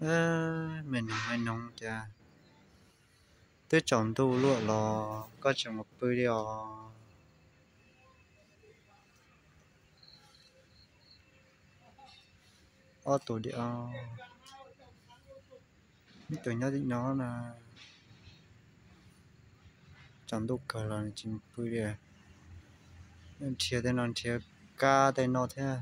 Me noog me noog cas twb tsaus ntuj luaj los koj tseem mus pw li os. Ob tug di os, ib tug nyob tim no na. Tsaus ntuj kawg los nws tsis mus pw li. Nrhiav tej no nrhiav kab tej no thiab.